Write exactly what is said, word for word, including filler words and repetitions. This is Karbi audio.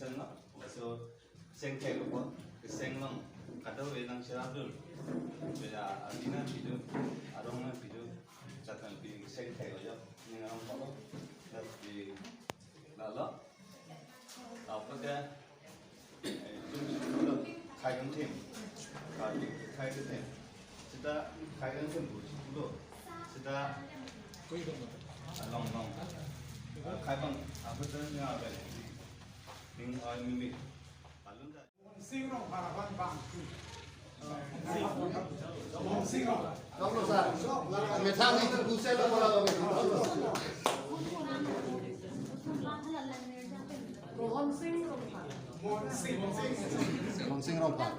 Laso sengthek apot, seng along kadokave nangcherapdun. Bela abina pidu, arong nangpidu, chatang pi sengthek ajo, ning arong polo, pi lalo. Apot ke, eh, khai kangthim, khai kangthim. Seta khai kangthim pu, pu. Seta, along, long. Ah, khai abang, apot ke ning abe. Ning, ah, mimi. Alun ta. Monsing Rongphar abang bang. Monsing Rong. Methang ni tu kusel tu bola bang. Monsing Rongphar. Monsing, Monsing. Monsing Rongphar.